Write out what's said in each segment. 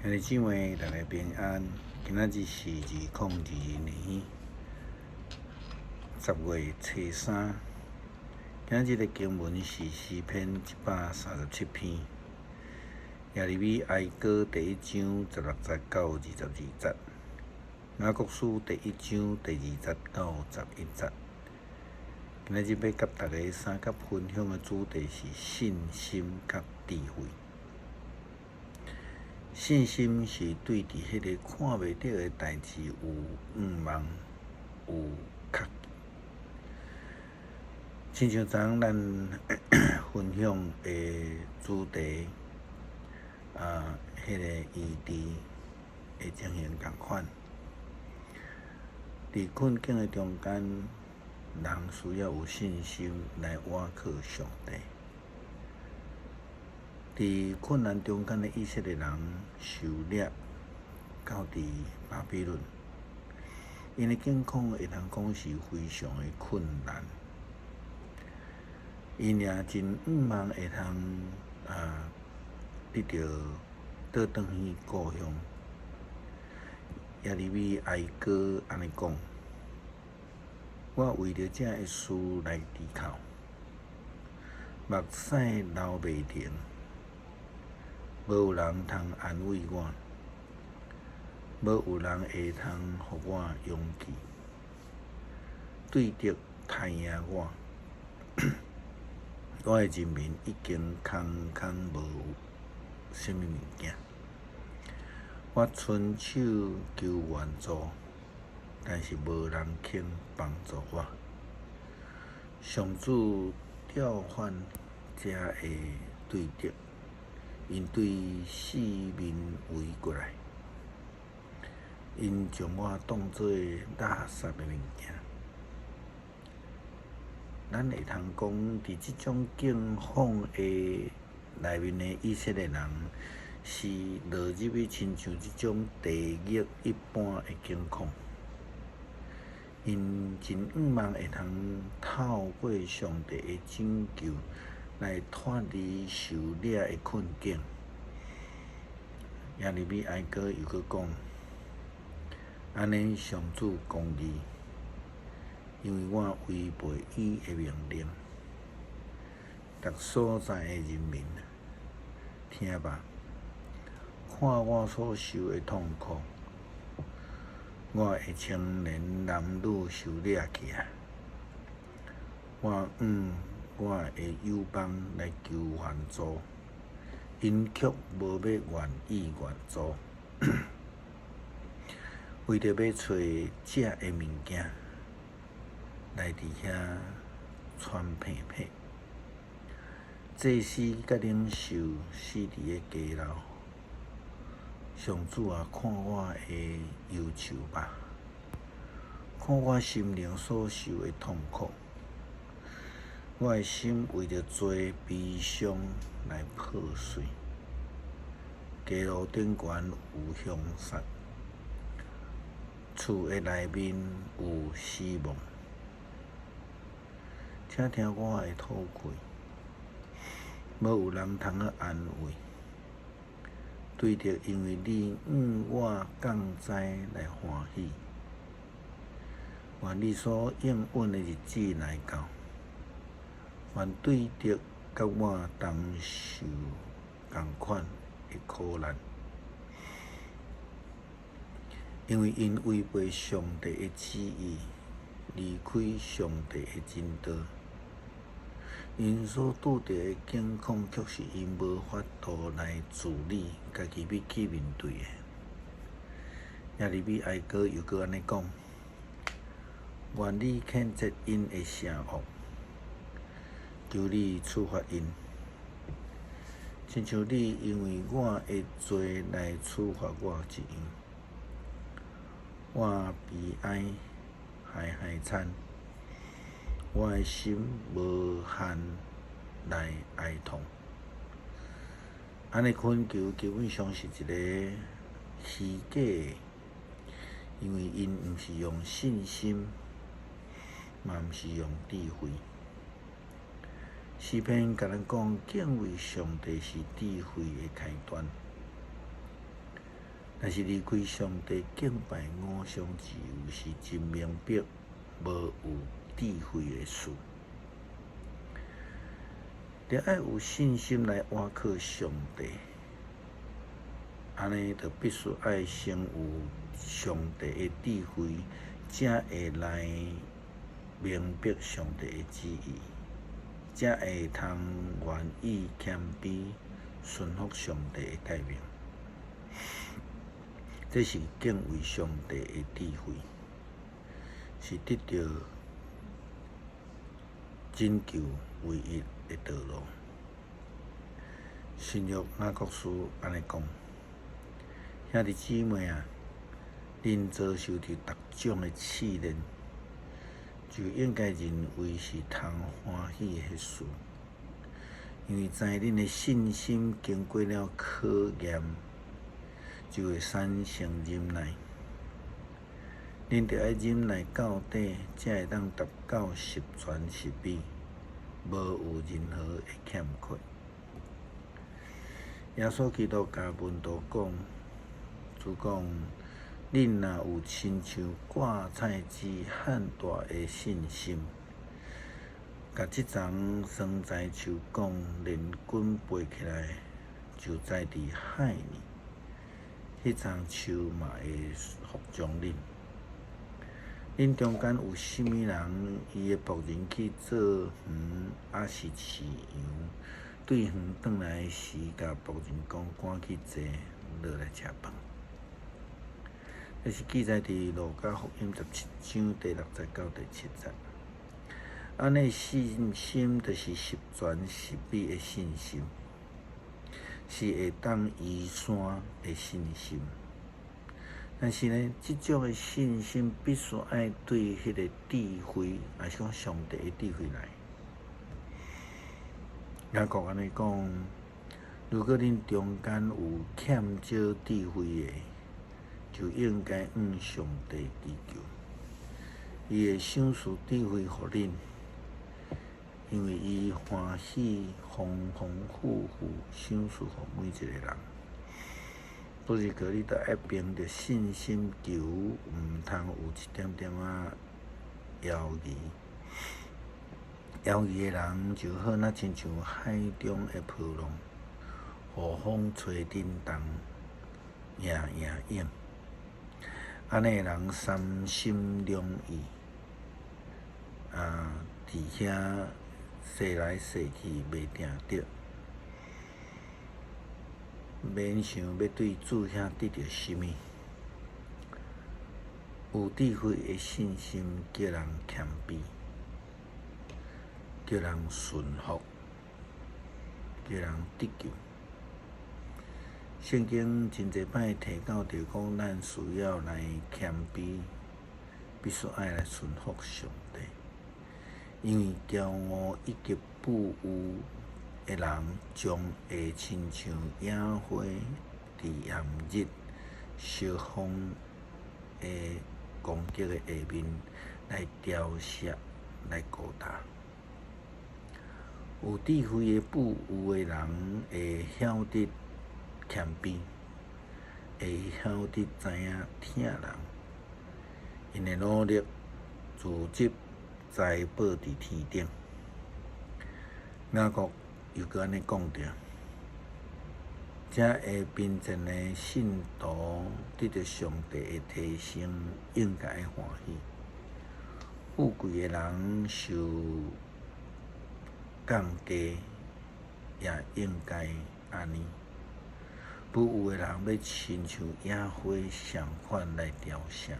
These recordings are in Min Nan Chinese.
兄弟姊妹，大家平安。今仔日是2022年10月初三。今仔日的經文是詩篇137篇，耶利米哀歌第一章16節到22節，雅各書第一章第2節到11節。今仔日欲佮大家相佮分享的主題是信心佮智慧。信心是對佇彼个看袂著的代誌有向望、有確據。親像昨昏咱分享的主題，彼个醫治的情形仝款。佇困境的中間，人需要有信心來倚靠上帝。佇困難中間的以色列人受掠到佇巴比倫，𪜶的境況會通講是非常的困難。𪜶也真向望會通得著倒轉去故鄉。耶利米哀歌按呢講：我為著這个事來低哭，目屎流袂停。無有人通安慰我，無有人會通予我勇氣。對敵刣贏我，我的人民已經空空無有啥物物件。我伸手求援助，但是無人肯幫助我。上主調反遮个對敵。𪜶對四面圍過來，𪜶將我當做垃圾的物件。咱會通講，佇這種境況的內面的以色列人，是落入去親像這種地獄一般的境況。𪜶真向望會通透過上帝的拯救，來脫離受掠的困境。耶利米哀歌又閣講：按呢上主公義，因為我違背伊的命令。逐所在的人民，聽吧，看我所受的痛苦，我的青年男女受掠去啊！我向我的友邦來求援助，𪜶卻無欲願意援助，為著欲揣食的物件，來佇遐喘屁屁。祭司佮領袖死佇个街路。上主啊，看我的憂愁吧，看我心靈所受的痛苦。我的心為著罪悲傷來破碎，街路頂懸有兇殺，厝的內面有死亡。請聽我的禱氣，無有人通去安慰。對著因為你向我降災來歡喜，願你所應允的日子來到。願對敵佮我同受仝款的苦難，因為𪜶違背上帝的旨意，離開上帝的真道。𪜶所拄著的境況，卻是𪜶無法度來自理，家己欲去面對的。耶利米哀歌又閣按呢講：願你譴責𪜶的邪惡。求你處罰𪜶，親像你因為我的罪來處罰我一樣。我悲哀哀哀慘，我的心無限來哀痛。按呢懇求基本上是一個虛假的，因為𪜶毋是用信心，嘛毋是用智慧。詩篇共咱講，敬畏上帝是智慧的開端。但是離開上帝敬拜偶像自由是真明白，無有智慧的事。著愛有信心來倚靠上帝，按呢就必須愛先有上帝的智慧，才會來明白上帝的旨意，才會通願意謙卑順服上帝的誡命。這是敬畏上帝的智慧，是得著拯救唯一的道路。新約雅各書按呢講：兄弟姊妹啊，恁遭受著逐種的試煉，就應該認為是通歡喜的事，因為知恁的信心經過了考驗，就會產生忍耐。恁著愛忍耐到底，才會當達到十全十美，無有任何的欠缺。耶穌基督共門徒講：主講，恁若有親像割菜籽遐大的信心，共這叢桑棑樹講，連根拔起來，就栽佇海裡，彼叢樹嘛會服從恁。恁中間有啥物人，伊的僕人去做園，抑是飼羊，對園轉來時，共僕人講：趕緊坐落來食飯。這是記載佇路加福音17章第6節到第7節。按呢信心就是十全十美的信心，是會當移山的信心。但是呢，這種的信心必須愛對彼个智慧，抑是講上帝的智慧來。雅各按呢講：如果恁中間有欠少智慧的，就應該向上帝祈求，伊會賞賜智慧予恁，因為伊歡喜豐豐富富賞賜予每一個人。不是過，你著愛憑著信心求，毋通有一點點仔猶疑。猶疑的人就好若親像海中的波浪，予風吹振動，搖搖湧。按呢的人三心兩意，啊，佇遐踅來踅去，袂定著，免想欲對主遐得著啥物。有智慧的信心叫人謙卑，叫人順服，叫人得救。聖經真濟擺提到著講，咱需要來謙卑，必須愛來順服上帝，因為驕傲以及富有的人，將會親像野花佇炎日燒風的攻擊的下面來凋謝、來孤單。有智慧的富有的人會曉得謙卑，會曉得知影疼人，𪜶的努力貯積財寶佇天頂。雅各又閣按呢講著，才會貧賤的信徒得著上帝的提升，應該愛歡喜。富貴的人受降低，也應該按呢。富有的人欲親像野花相款來凋謝，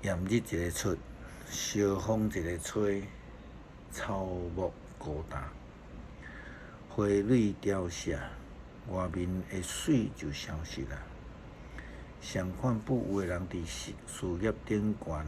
炎日一个出，燒風一个吹，草木孤單，花蕊凋謝，外面的媠就消失啦。相款富有的人佇事業頂懸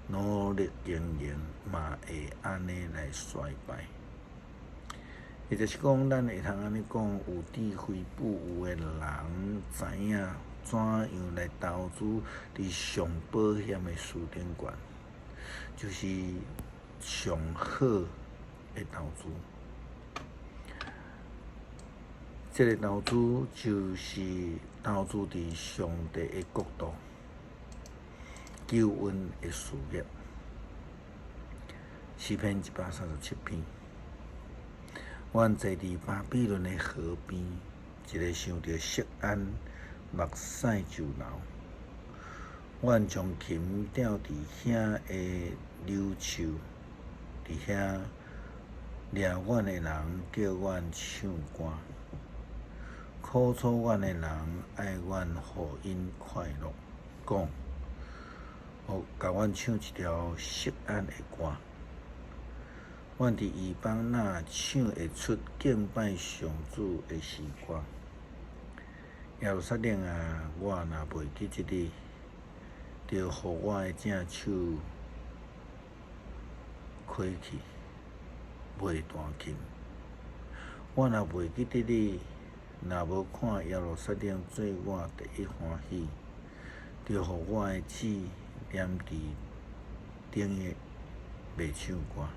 努力經營，嘛會按呢來衰敗。也就是講，咱會通按呢講，有智慧富有的人知影怎樣來投資佇上保險的市場懸，就是上好的投資。這个投資就是投資佇上帝的國度、救恩的事業。詩篇137篇。阮坐佇巴比倫的河邊，一个想著錫安，目屎就流。阮將琴吊佇遐的柳樹，佇遐掠阮的人叫阮唱歌，苦楚阮的人愛阮予𪜶快樂，講，予共阮唱一條錫安的歌。阮佇異邦哪唱會出敬拜上主的詩歌？耶路撒冷啊，我若袂記得你，就予我的正手虧去，袂彈琴。我若袂記得你，若無看耶路撒冷做我第一歡喜，就予我的舌黏佇頂的袂唱歌。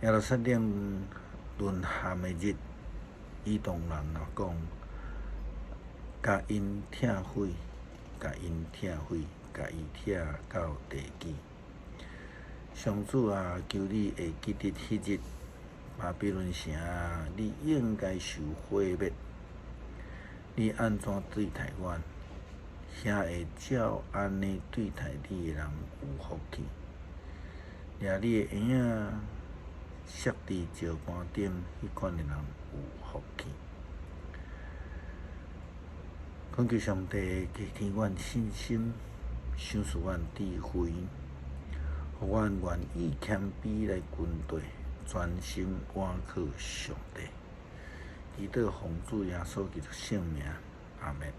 耶路撒冷淪陷的日，以東人若講，共𪜶拆毀，共𪜶拆毀，共伊拆到地基。上主啊，求你會記得彼日，巴比倫城啊，你應該受毀滅。你按怎對待阮，遐會照按呢對待你的人有福氣。掠你的嬰仔摔佇石棺頂，彼款的人有福氣。懇求上帝加添阮信心，賞賜阮智慧，予阮願意謙卑來跟綴，專心倚靠上帝。祈禱奉主耶穌基督聖名，阿們。